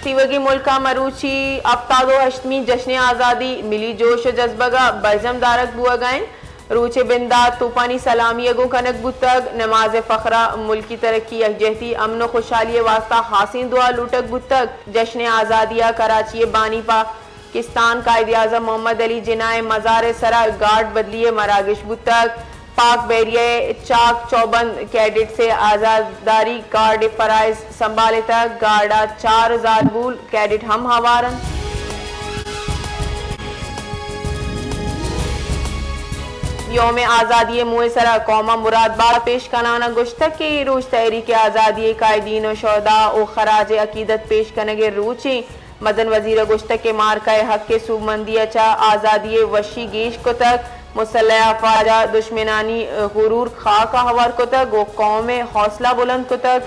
تیوگیں ملک ءَ مروچی ہفتاد ءُ ہشتمی جشن آزادی ملی جوش ءُ جذبگ ءَ برجم دارگ بوگ ءَ انت۔ روچ ءِ بندات توپانی سلامی ءَ گوں کنگ بوتگ۔ نماز فخر ءَ ملکی ترقی، یکجہتی، امن ءُ خوشحالی ءِ واستہ ہاسیں دعا لوٹگ بوتگ۔ جشن آزادی ءَ کراچی ءِ بانی پاکستان قائد اعظم محمد علی جناح ءِ مزار ءِ سرا گارڈ بدلی ءِ مراگش بوتگ۔ پاک بحریہ ءِ چاک چوبند کیڈٹس ءِ آزاداری گارڈ ءِ فرائض سنبھالتگ۔ گارڈ ءَ چار زالبول کیڈٹ ہم ہوار انت۔ یوم آزادی ءِ موہ ءِ سرا قوم ءَ مراد بات پیش کنان ءَ گوشتگ کہ اے روچ تحریک آزادی ءِ قائدین ءُ شہدا ءَ خراج عقیدت پیش کنگ ءِ روچ انت۔ مزن وزیر ءَ گوشتگ کہ مارکہ ءِ حق ءِ سوبمندی ءَ چہ آزادی ءِ وشی گیش کتگ، مسلح افواج ءَ دشمنانی غرور خاک ءَ ہوار کتگ ءُ قوم ءِ حوصلہ بلند کتگ۔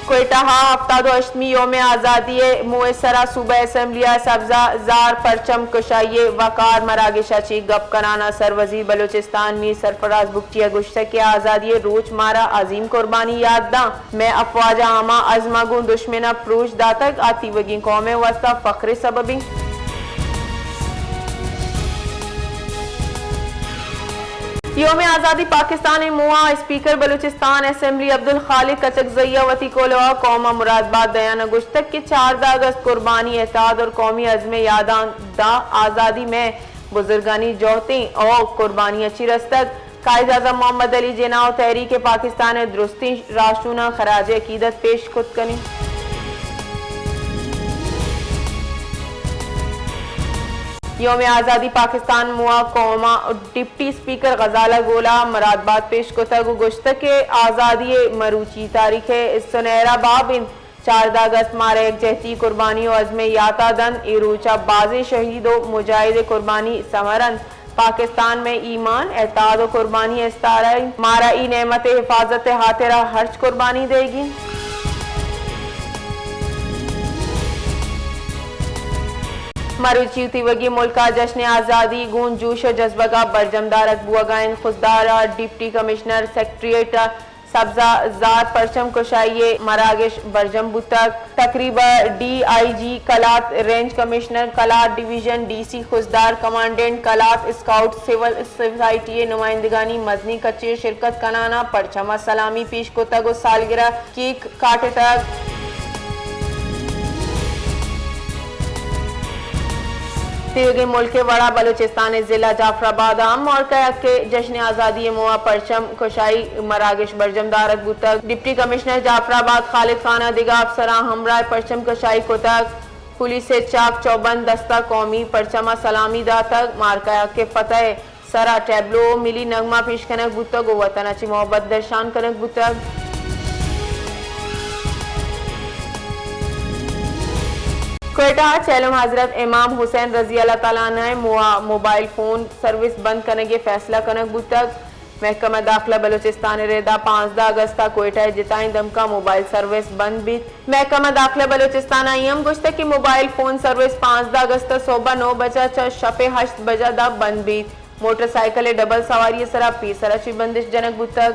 کوئٹہ ءَ ہفتاد ءُ ہشتمی یوم آزادی ءِ موہ ءِ سرا صوبہ اسمبلی ءَ سبز ءُ زار پرچم کشائی ءِ وقار مراگش ءَ چہ گپ کنان ءَ سروزیر بلوچستان میر سرفراز بگٹی ءَ گوشتگ کہ آزادی ءِ روچ مارا عظیم قربانی یات داں۔ مئے افواج ءَ ہما ازم ءَ گوں دشمن ءَ پروش داتگ، آ تیوگیں قوم ءِ واستہ فخر ءِ سبب انت۔ یوم آزادی پاکستان ءِ موہ ءَ اسپیکر بلوچستان اسمبلی عبدالخالق کچکزئی ءَ وتی کولو ءَ قوم ءَ مراد بات دیان ءَ گوشتگ کہ چاردہ اگست قربانی، اتحاد اور قومی عزم ءِ یاداں داں۔ آزادی مئے بزرگانی جہد انت ءُ قربانی ءَ چہ رستگ۔ قائد اعظم محمد علی جناح ءُ تحریک پاکستان ءِ درستیں راہشوناں خراج عقیدت پیش کت کنیں۔ یوم آزادی پاکستان موہ ءَ قوم ءَ ڈپٹی اسپیکر غزالہ گول ءَ مراد بات پیش کتگ ءُ گوشتگ کہ آزادی ءِ مروچی تاریخ ءِ سنہرا باب انت۔ چاردہ اگست مارا یکجہتی، قربانی ءُ عزم ءِ یات ءَ دنت۔ اے روچ ءَ بازیں شہید ءُ مجاہد ءِ قربانی ثمر انت۔ پاکستان مئے ایمان، اتحاد ءُ قربانی ءِ استارہ انت۔ مارا اے نعمت ءِ حفاظت ءِ ہاترا ہرچ قربانی دئیگی انت۔ مروچی تیوگیں ملک ءَ جشن آزادی گوں جوش ءُ جذبگ ءَ برجم دارگ بوگ ءَ انت۔ خضدار ءَ ڈپٹی کمشنر سیکرٹریٹ ءَ سبز ءُ زار پرچم کشائی ءِ مراگش برجم بوتگ۔ تقریب ءَ D I G Kalat, range commissioner Kalat division, D C Khuzdar, commandant Kalat, scout, civil society ءِ نمائندگانی مزنیں کچے ءَ شرکت کنان ءَ پرچم ءَ سلامی پیش کتگ ءُ سالگرہ کیک کاٹتگ۔ تیوگیں ملک ءِ وڑ ءَ بلوچستان ءِ ضلع جعفر آباد ءَ ہم مارکہ حق ءِ جشن آزادی ءِ موہ ءَ پرچم کشائی مراگش برجم دارگ بوتگ۔ ڈپٹی کمشنر جعفر آباد خالد خان ءَ دگہ افسراں ہمراہ ءَ پرچم کشائی کتگ۔ پولیس ءِ چاک چوبند دستہ قومی پرچم ءَ سلامی داتگ۔ مارکہ حق ءِ فتح ءِ سرا ٹیبلو ءُ ملی نغمہ پیش کنگ بوتگ ءُ وطن ءَ چہ محبت درشان کنگ بوتگ۔ کوئٹہ ءَ چہلم حضرت امام حسین رضی اللہ تعالی عنہ ءِ موہ ءَ موبائل فون سروس بند کنگ ءِ فیصلہ کنگ بوتگ۔ محکمہ داخلہ بلوچستان ءِ رد ءَ پانزدہ اگست ءَ کوئٹہ ءِ جتائیں دمگاں موبائل سروس بند بیت۔ محکمہ داخلہ بلوچستان ءَ اے ہم گوشتگ کہ موبائل فون سروس پانزدہ اگست ءَ سہب ءَ نو بجہ چہ شپ ءِ ہشت بجہ داں بند بیت۔ موٹر سائیکل ءِ ڈبل سواری ءِ سرا پیسر ءَ چہ بندش جنگ بوتگ۔